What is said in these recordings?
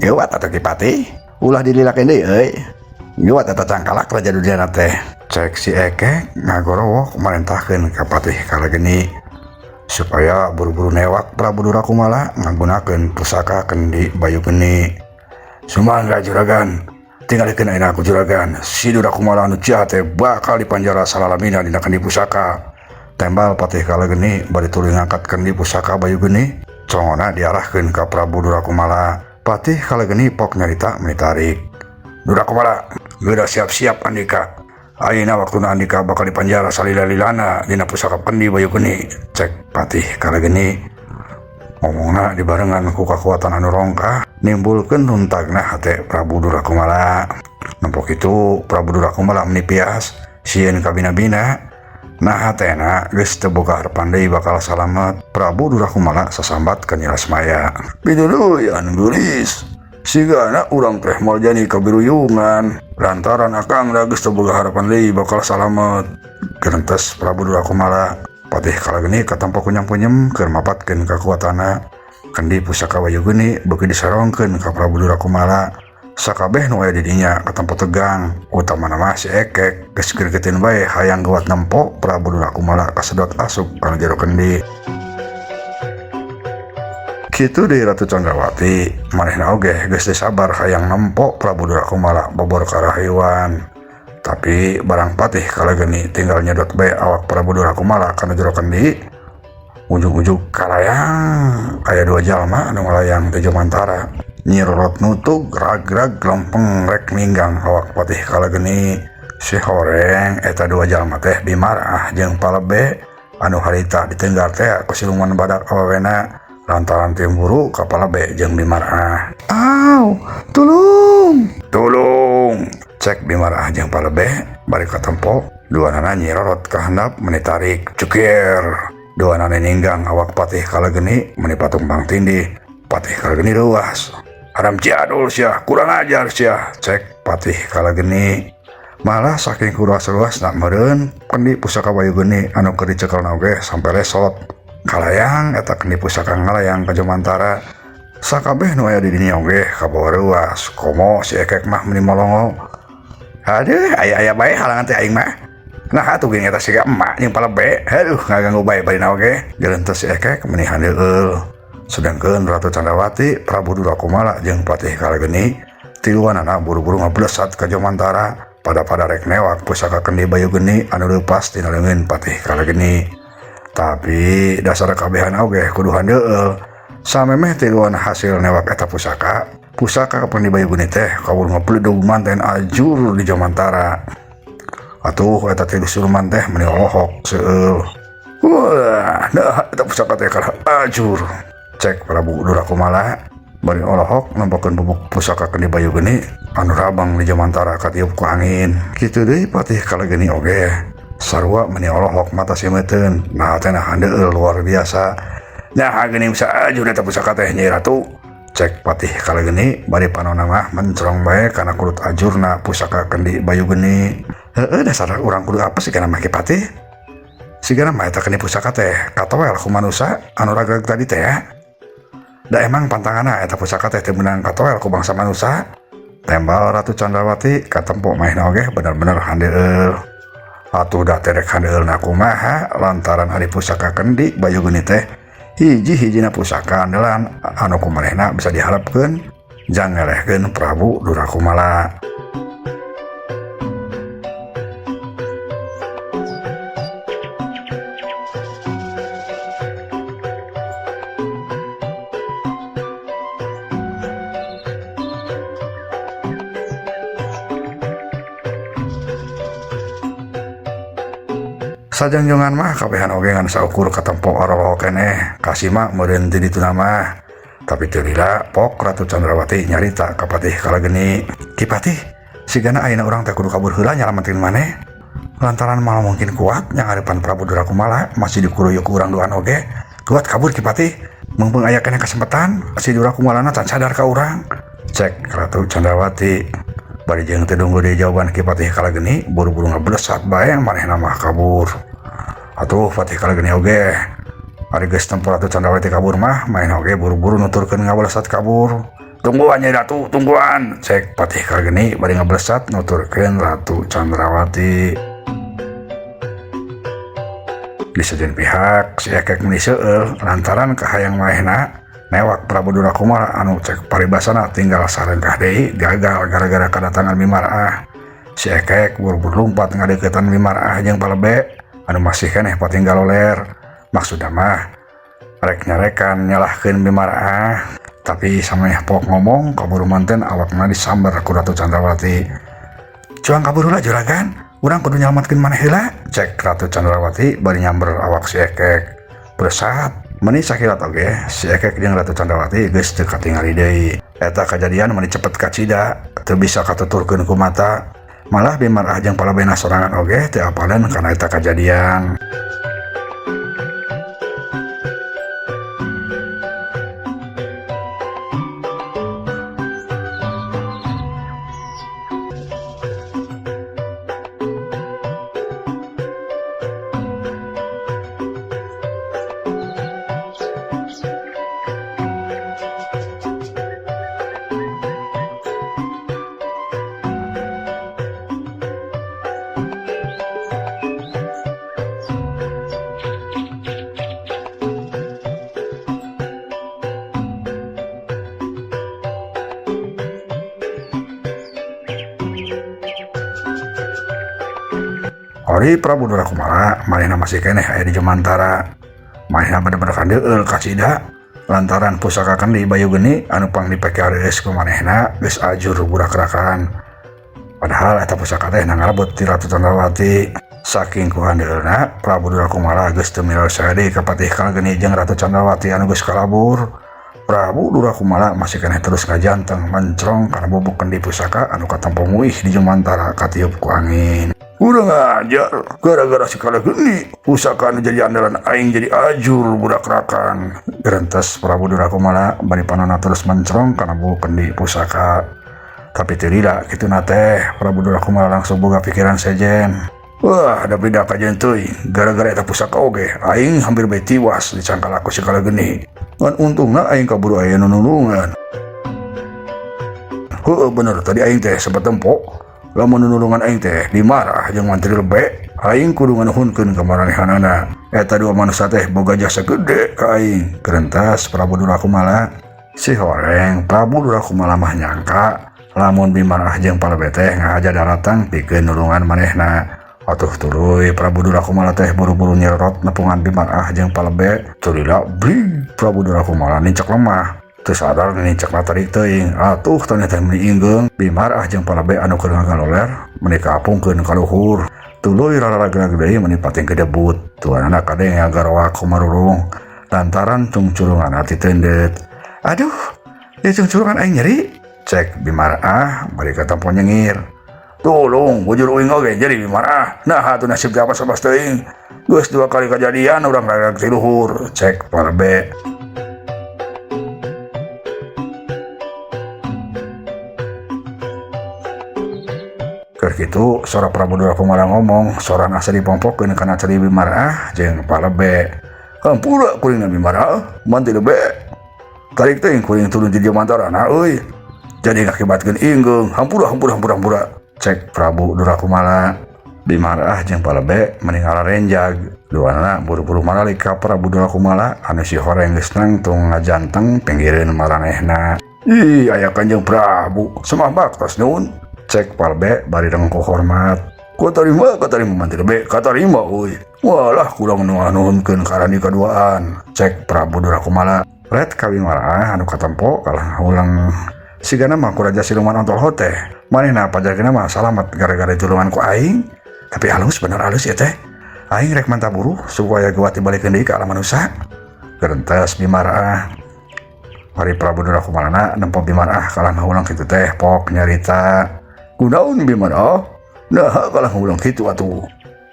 Geuwat atuh Ki Patih, ulah dililakeun deui euy. Geuwat eta cangkalak raja duniana teh. Cek si Ekek ngagorowok marentahkeun ka Patih Kalageni supaya buru-buru newak Prabu Durakumala ngagunakeun pusaka Kendi Bayu Geni. Sumangga juragan, tinggalikeun ayeuna aku juragan. Si Durakumala anu jahat teh bakal dipanjara salalamina dina kendi pusaka. Tembal Patih Kalageni bari tuluy ngangkat kendi pusaka Bayu Geni, congona diarahkeun ka Prabu Durakumala. Patih Kalageni pok nyarita meni tarik. Durakumala, geura siap-siap andika. Ayeuna waktuna andika bakal dipanjara salila-lilana dina pusaka Kendi Bayu Geni. Cek Patih Kalageni. Ngomongna dibarengan ku kakuatan anu rongkah nimbulkeun runtagna hate Prabu Durakumala. Nempo kitu Prabu Durakumala meni pias sieun kabina-bina. Nah hatena geus teu boga harepan deui bakal salamet. Prabu Durakumala sasambat ka Nyi Lasmaya. Piduluyan geulis, sigana urang teh moal jani kabiruyungan lantaran akang da geus teu boga harapan deui bakal salamet. Gerentes Prabu Durakumala. Patih Kalageni katampa kunyam-kunyem keur mapatkeun kakuatanna. Kendi pusaka Bayu Geni beuki disorongkeun ka Prabu Durakumala. Sakabeh nu aya di dinya katampa tegang, utamana mah si Ekek geus gregeteun bae hayang geuwat nempo Prabu Durakumala kasedot asup kana jero kendi. Kitu deui Ratu Candrawati, manehna oge geus teu sabar hayang nempo Prabu Durakumala bobor karahayuan. Tapi barang Patih Kalageni tinggal nyedot bae awak Prabu Durakumala kana jero kendi, ujug-ujug kalayang aya dua jalma anu ngalayang ti Jomantara. Nyi Rorot nutug rag-rag lempeng rek ninggang awak Patih Kalageni. Si horeng eta dua jalma teh Bimarah jeung Palebe anu harita ditenggar teh ku siluman badak awewena lantaran timburu ka Palebe jeung Bimarah. Aw, tulung, tulung, cek Bimarah jeung Palebe bari katempo duanana Nyi Rorot kahandap meni tarik cukir. Duanana ninggang awak Patih Kalageni meni patumpang tindih. Patih Kalageni reuas. Haram jadul sia, kurang ajar sia, cek Patih Kalageni. Malah saking kuruas-ruas nak meureun kendi pusaka Bayu Geni anu keur dicekelna oge sampe lesot. Kalayang eta kendi pusaka ngalayang ka Jomantara. Sakabeh nu aya di dinya oge kabawa reuas, komo si Ekek mah meni molongo. Aduh, aya-aya bae halangan teh aing mah. Nah atuh geuning eta siga emak jeung Palebe. Aduh, ngaganggu bae barina oge. Geuleuh si Ekek meni handeueul. Sedangkeun Ratu Candrawati, Prabu Durakumala jeung Patih Kalageni tiluanana buru-buru ngablesat ka Jomantara pada-pada rek newak pusaka Kendi Bayu Geni anu leupas tina leungeun Patih Kalageni. Tapi dasar kabehan oge kudu handeueul. Samemeh tiluan hasil newak eta pusaka, pusaka Kendi Bayu Geni teh kabur ngabledug manten ajur di Jomantara. Atuh eta tilu siluman teh meni olohok seueul. Wah, nah eta pusaka teh kalah ajur. Cek Prabu Durakumala bari olohok nempokeun bubuk pusaka Kendi Bayu Geni anu rabang di Jomantara katiup ku angin. Kitu deui Patih Kalageni oge sarua meni olohok mata simeuteun. Nah teh handeueul luar biasa. Nah geuning bisa ajur eta pusaka teh Nyi Ratu. Cek Patih Kalageni bari panona mah mencrong bae kana kulit ajurna pusaka Kendi Bayu Geni. Heueuh dasar urang kudu apa sih kana mah Ki Patih? Sigana mah eta kendi pusaka teh katoel ku manusa anu ragrag tadi teh ya. Da emang pantanganna eta pusaka teh teu meunang katoel ku bangsa manusa. Tembal Ratu Candrawati katempo maehna oge bener-bener handeueul. Atuh da teh rek handeueulna kumaha lantaran ari pusaka Kendi Bayu Geni teh hiji-hijina pusaka andalan anu kumanehna bisa diharapkeun jang ngelehkeun Prabu Durakumala. Sajangjongan mah kabehan oge ngan saukur katempo aroloh keneh kasima meureun ti dituna mah. Tapi teu lila pok Ratu Candrawati nyarita ka Patih Kalageni. Ki Patih, sigana ayeuna urang teh kudu kabur heula nyalametkeun maneh. Lantaran moal mungkin kuat nyangarepan Prabu Durakumala masih dikuruyuk ku urang duaan oge. Kuat kabur Ki Patih, mumpung aya keneh kesempatan si Durakumalana can sadar ka urang. Cek Ratu Candrawati. Bari jeung teu nunggu deui jawaban Ki Patih Kalageni, buru-buru ngablesat bae manehna mah kabur. Atuh Patih Kalageni oge ari geus tempo Ratu Candrawati kabur mah manehna oge buru-buru nuturkeun ngablesat kabur. Tungguan Nyai Ratu, tungguan, cek Patih Kalageni bari ngablesat nuturkeun Ratu Chandrawati. Di sejen pihak si Ekek meni seueur lantaran kahayang manehna newak Prabu Durakumala anu cek paribasana tinggal sarengkah deui gagal gara-gara kadatangan Bimarah. Si Ekek buru-buru lumpat ngadeukeutan Bimarah jeung Palebe anu masih keneh patinggal loler. Maksudna mah rek nyarekan nyalahkeun Bimarah, tapi sameh pok ngomong kaburu manten awakna disamber ku Ratu Chandrawati. Cuang kaburu lah juragan, urang kudu nyalamatkeun maneh heula, cek Ratu Chandrawati bari nyamber awak si Ekek. Beresat meni sakilat oge si Ekek jeung Ratu Chandrawati geus teu katingali deui. Eta kajadian meni cepet kacida, teu bisa katuturkeun ku mata. Malah Bimarah jeung Palebena sorangan oge teu apaleun kana eta kajadian. Ari Prabu Durakumala manehna masih keneh aya di Jumantara. Manehna bener-bener kandeueul kacida lantaran pusaka kendi Bayu Geni anu pang dipake areus ku manehna geus ajur burakrakan. Padahal eta pusaka teh ngarebut ti Ratu Chandrawati. Saking ku handeueulna Prabu Durakumala geus teu miler sae ka Patih Kalageni jeung Ratu Chandrawati anu geus kalabur. Prabu Durakumala masih keneh terus ngajanteng mencrong kana bubuk kendi pusaka anu katempo muih di Jumantara katiup ku angin. Kurang ajar, gara-gara si Kalageni pusaka anu jadi andalan aing jadi ajur burakrakan. Gerentes Prabu Durakumala bari panona terus mencrong kana bubuk kendi pusaka. Tapi teu lila kitu na teh Prabu Durakumala langsung boga pikiran sejen. Wah, da beda kajen teuing, gara-gara eta pusaka oge aing hampir bae tiwas dicangkal aku si Kalageni. Ngan untungna aing kaburu aya nu nulungan. Heueuh bener tadi aing teh sempat tempo. Lamun nulungan aing teh dimarah jeung mantri lebe, aing kudu nganuhunkeun ka maranehanana. Eta dua manusia teh boga jasa gede ka aing. Gerentas Prabu Durakumala. Si horeng Prabu Durakumala mah nyangka lamun Bimarah jeung Palebe teh ngahaja daratang pikeun nulungan manehna. Atuh tuluy Prabu Durakumala teh buru-buru nyerot nepungan Bimarah jeung Palebe. Tulila bli Prabu Durakumala nincak lemah. Teu sadar nincakna tarik teuing. Atuh tanya teh meuni inggeung Bimarah jeung Palebe anu keur ngagaloler meuni kaapungkeun ka luhur. Tuluy rararagrag deui meuni pating kedebut. Tuanana kadeng ngagaroak kumarurung lantaran cungcurungan ati teundeut. Aduh, ieu cungcurungan aing nyeri. Cek Bimarah bari katempo nyengir. Tolong, bujur uing oge jadi Bimarah. Nah, atuh nasib teh apa-apa teuing. Geus dua kali kajadian urang rarag ti luhur. Cek Palebe. Keur kitu sora Prabu Durakumala ngomong, soran asa dipompokeun kana ceri Bimarah jeung Palebe. Hampura kuring Bimarah, manti lebe. Tarik teuing kuring turun ti Jumantara na euy. Jadi ngakibatkeun inggeung, hampura hampura hampura hampura. Cek Prabu Durakumala. Bimarah jeung Palebe meni ngararenjag. Duanana buru-buru maralik ka Prabu Durakumala anu si horeng geus nangtung ngajanteng pinggireun maranehna. Ih, aya Kanjeng Prabu, semah baktos nuhun. Cek Palebe bari rengkuh hormat. Katarima, katarima mantri lebe, katarima euy. Walah kurang nu nuhunkeun ka rani kaduaan. Cek Prabu Durakumala. Ret ka Bimarah anu katempo kalah ngahuleng. Sigana mah ku raja siluman Ontol teh. Manehna pajarkeuna mah salamet gara-gara ditulungan ku aing. Tapi halus bener halus ya teh. Aing rek mantap buruh supaya gua dibalikeun deui ka alam manusia. Gerentes Bimarah. Mari Prabu Durakumalana nempo Bimarah kalah ngahuleng kitu teh pok nyarita. Kunaon Bimarah? Nah, kalah ngahuleng kitu atuh.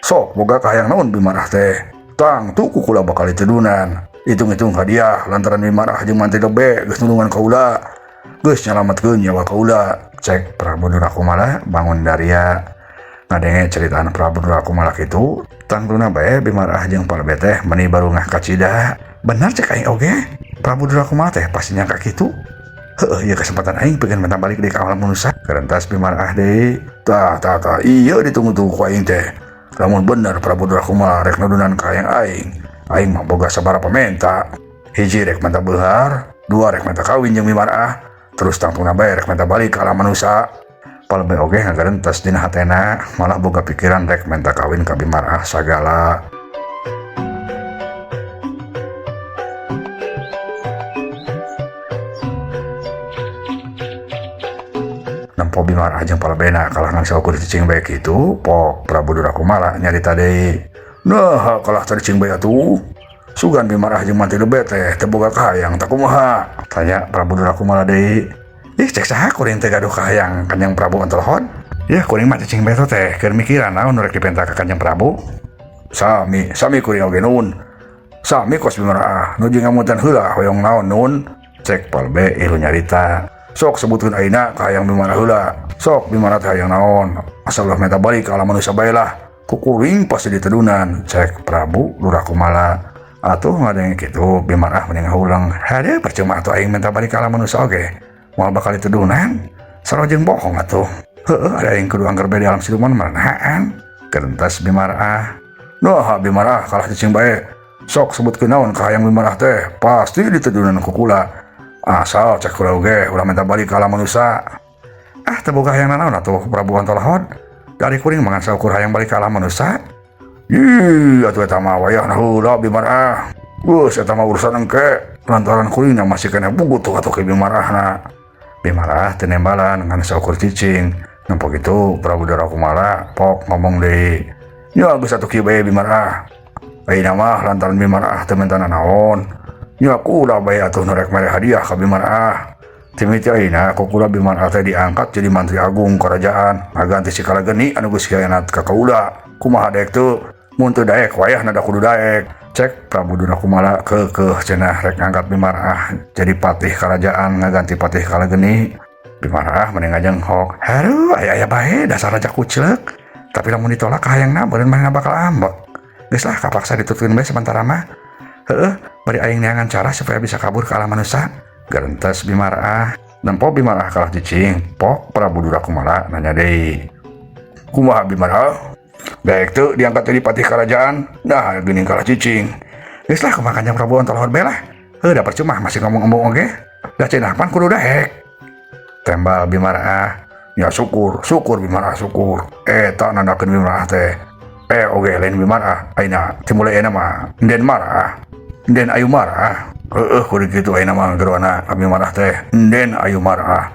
Sok boga kahayang naon Bimarah teh. Tang tuh kukula bakal ditedunan. Hitung-hitung hadiah lantaran Bimarah jeung mantri lebe geus nulungan kaula. Geus nyalametkeun nyawa kaula. Cek Prabu Durakumala bangun daria. Ngadenge ceritaan Prabu Durakumala kitu, tangtuna bae Bimarah jeung Palebe teh meuni barungah kacida. Bener cek aing oge. Prabu Durakumala teh pasti nyangka kitu. Heueuh ieu kesempatan aing pikeun minta balik deui ka alam manusia. Karentas Bimarah deui. Tah tah tah ieu ditunggu-tunggu ku aing teh. Lamun bener Prabu Durakumala rek nudunan ka hayang aing. Aing mah boga sabaraha pamenta. Hiji rek menta beunghar, dua rek menta kawin jeung Bimarah, terus tangtungna bae rek menta balik ka alam manusia. Palebeh oge ngagarentas dina hatena, malah boga pikiran rek menta kawin ka Bimarah sagala. Nempo Bimarah jeung Palebena kalah ngan saukur cicing bae kitu, pok Prabu Durakumala nyarita deui. Nah, kalah tadi cicing bae atuh. Sugan Bimarah jeung mantri lebet teh teu boga kahayang tah kumaha? Tanya Prabu Durakumala deui. Ih, cek saha kuring teh gaduh kahayang Kanjeng Prabu Antolhod? Yah, kuring mah cicing bae teh keur mikiran naon nu rek dipenta ka Kanjeng Prabu. Sami, sami kuring oge nuhun. Sami kos Bimarah, nuju ngamutan heula hoyong naon nuhun. Cek Palebe ilu nyarita. Sok sebutkeun ayeuna kahayang Bimarah heula. Sok Bimarah teh hayang naon? Asal ulah menta balik ka alam manusia bae lah. Ku kuring pasti ditedunan. Cek Prabu Durakumala. Atuh ngadenge kitu Bimarah mending ngahuleng. Hade percuma atuh aing minta balik ka alam manusia oge. Moal bakal ditedunan. Sarua jeung bohong atuh. Heueuh ada aing kudu angger bae di alam siluman manahaan. Kerentas Bimarah. Nah, Bimarah kalah cicing bae. Sok sebutkeun naon kahayang Bimarah teh, pasti ditedunan ku kula. Asal cek kula oge ulah minta balik ka alam manusia. Ah, teu boga hayang nanaon atuh Prabu Antolhod. Dari kuring mah ngan saukur hayang balik ka alam manusia. Ih, atuh eta mah wayahna heula Bimarah. Geus eta mah urusan engke. Lantaran kuringna masih keneh butuh atuh ke Bimarahna. Bimarah teu nembalan ngan saukur cicing. Nempo kitu Prabu Durakumala pok ngomong deui. Nya geus atuh kieu bae Bimarah. Ayeuna mah lantaran Bimarah teu minta nanaon. Nya kula bae atuh nu rek mere hadiah ka Bimarah. Timiti ayeuna ku kula Bimarah teh diangkat jadi mantri agung kerajaan ngaganti si Kalageni anu geus khianat ka kaula. Kumaha daek teu? Mun teu daek wayahna da kudu daek. Cek Prabu Durakumala keukeuh cenah rek ngangkat Bimarah jadi patih kerajaan ngaganti patih Kalageni. Bimarah mending ngajenghok. Haruh aya-aya bae dasar raja kucleuk. Tapi lamun ditolak kahayangna beureun manehna bakal ambek. Geus lah kapaksa ditutkeun bae sementara mah. Heueuh, bari aing neangan cara supaya bisa kabur ke alam manusia. Gerentes Bimarah. Nempo Bimarah kalah cicing, pok Prabu Durakumala nanya deui. Kumaha Bimarah? Daek teu diangkat jadi patih kerajaan? Nah, geuning kalah cicing. Geus lah kumaha Kanjeng Prabu Antolhod bae lah. Heuh, da percuma masih ngomong-ngomong oge. Da cenah pan kudu daek. Tembal Bimarah. Ya syukur, syukur Bimarah syukur. Eta nandakeun Bimarah teh. Oge lain Bimarah. Ayeuna timulai ayeuna mah Enden marah. Enden ayu marah. Heueuh kudu kitu ayeuna mah geroana ka Bimarah teh. Enden ayu marah.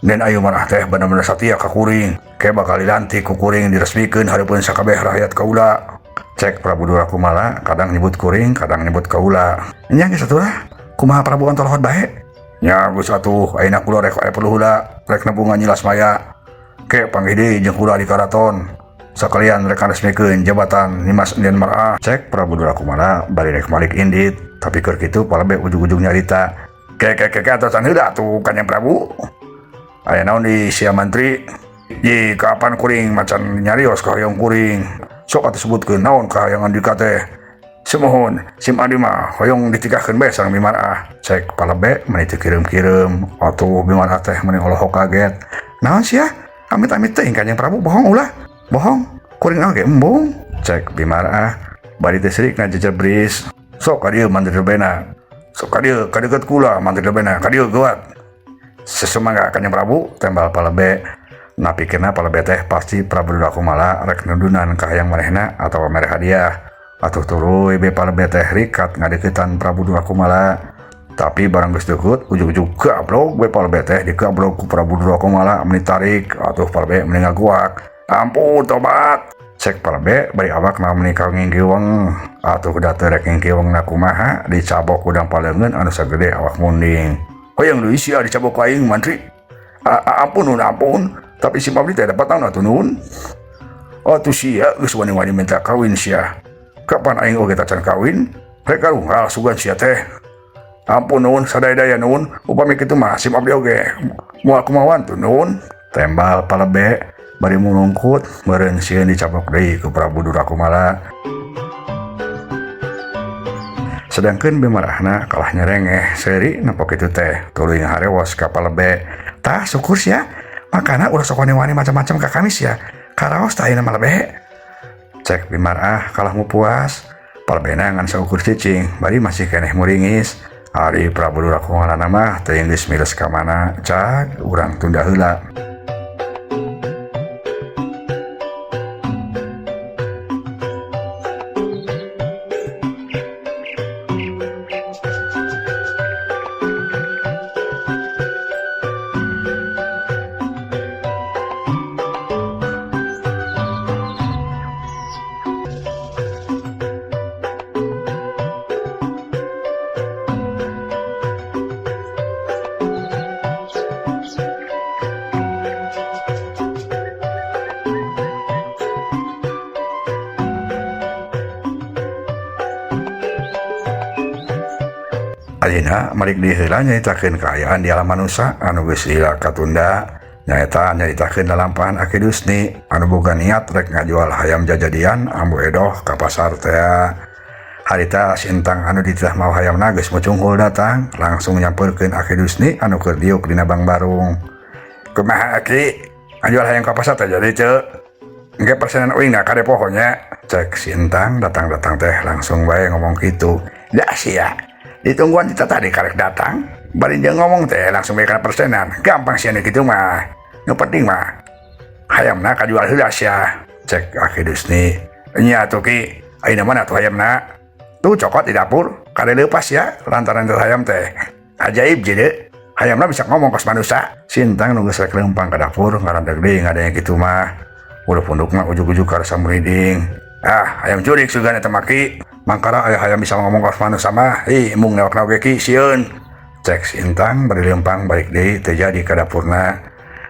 Enden ayu marah teh bener-bener satia ka kuring. Ke bakal dilantik ku kuring diresmikeun hareupeun sakabeh rakyat kaula. Cek Prabu Durakumala kadang nyebut kuring, kadang nyebut kaula. Nya geus atuh lah. Kumaha Prabu Antolhod bae? Nya geus atuh ayeuna kula rek aya perlu heula rek nebungan Nyi Lasmaya. Ke panggih deui jeung kula di karaton. Sakalian rek ngaresmikeun jabatan Nyimas Enden Marah. Cek Prabu Durakumala bari rek malik indit, tapi keur kitu palebeh ujug-ujug nyarita. Ke ke ke ke atuh can heula atuh Kanjeng Prabu. Aya naon di sia mantri? Ji kapan kuring macan nyarios kahayang kuring. Sok atuh sebutkeun naon kahayang andika teh. Sumuhun, sim abdi mah hoyong ditikahkeun bae sareng Bimarah. Cek palebe meni teu kireum-kireum. Atuh Bimarah teh meni olohok kaget. Naon sia? Amit-amit teuing Kanjeng Prabu bohong ulah. Bohong, kuring oge embung. Cek Bimarah bari teh serik ngajejebris. Sok ka dieu mantri lebena. Sok ka dieu ka deukeut kula mantri lebena ka dieu geuat. Sesumangga Kanjeng Prabu tembal palebe. Nah pikirna palebe teh pasti Prabu Durakumala rek nudunan kahayang manehna atawa mere hadiah. Atuh tuluy be palebe teh rikat ngadeuketan Prabu Durakumala. Tapi barang geus deukeut ujug-ujug gablog be palebe teh digablog ku Prabu Durakumala meni tarik. Atuh palebe meni ngaguak. Ampun tobat. Cek palebe bari awakna meni kangingkiweng. Atuh da teu rek ngingkiweng na kumaha dicabok udang paleungeun anu sagede awak munding. Hoyong deui sia dicabok ku aing mantri. Ampun nun ampun. Tapi si abdi teh dapat naon atuh nun. Atuh sia geus wani-wani minta kawin sia. Kapan aing oge tacan kawin? Rek karunggal sugan sia teh. Ampun nun sadaya-daya nun. Upami kitu mah sim abdi oge moal kumawan tuh nun. Tembal palebe bari mulungkut meureun sieun dicabok deui ku Prabu Durakumala. Sedangkeun Bimarahna kalah nyerengeh seuri nempo kitu teh tuluy ngaharewos ka palebe. Tah syukur sia, makana ulah sok wani-wani macam-macam ka kami sia. Karaos tah ayeuna mah lebe. Cek Bimarah kalah mu puas. Palebena ngan saukur cicing, bari masih keneh muringis. Ari Prabu Durakumalana mah teuing geus miles ka mana, cag urang tunda heula. Ayeuna malik deui heula nyaritakeun kaayaan di alam manusa anu geus lila katunda, nyaeta nyaritakeun lalampahan Aki Dusni anu boga niat rek ngajual hayam jajadian Ambu Edoh ka pasar tea. Harita si Entang anu dititah mawa hayamna geus mucunghul datang, langsung nyampeurkeun Aki Dusni anu keur diuk dina bangbarung. Kumaha Aki? Ngajual hayam ka pasar teh jadi ceu? Engke persenan uing na kade poho nya. Cek si Entang datang-datang teh langsung bae ngomong kitu. Da sia. Ditungguan kita tadi karek datang, bari jeung ngomong teh langsung bae kana persenan. Gampang sia nu kitu mah. Nu penting mah hayamna kajual heula sia. Cek Aki Dusni. Nya atuh Ki, ayeuna mana atuh hayamna? Tuh cokot di dapur, kade leupas ya lantaran teh hayam teh. Ajaib jadi, hayamna bisa ngomong kos manusa. Sintang nu geus rek leumpang ka dapur ngarandeg deui ngadenge kitu mah. Ulah punduk mah ujug-ujug karasa muriding. Ah, hayam jurik sugan eta mah Ki. Mangkara aya hayam bisa ngomong kos manusa mah, ih embung newak oge Ki sieun. Cek si Intang bari leumpang balik deui teu jadi ka dapurna.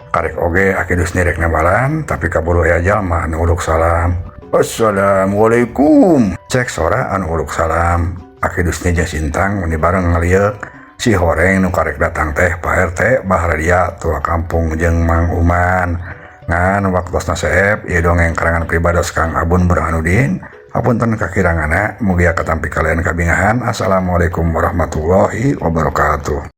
Karek oge Aki Dusni rek nambalan, tapi kaburu aya jalma anu uluk salam. Assalamualaikum. Cek sora anu uluk salam. Aki Dusni jeung si Intang meni bareng ngalieuk. Si horeng nu karek datang teh Pak RT Bahradia tua kampung jeung Mang Uman. Ngan waktosna seep ieu dongeng karangan pribados Kang Abun Burhanuddin. Hapunten kakiranganna, mugia katampi kalian kabingahan. Assalamualaikum warahmatullahi wabarakatuh.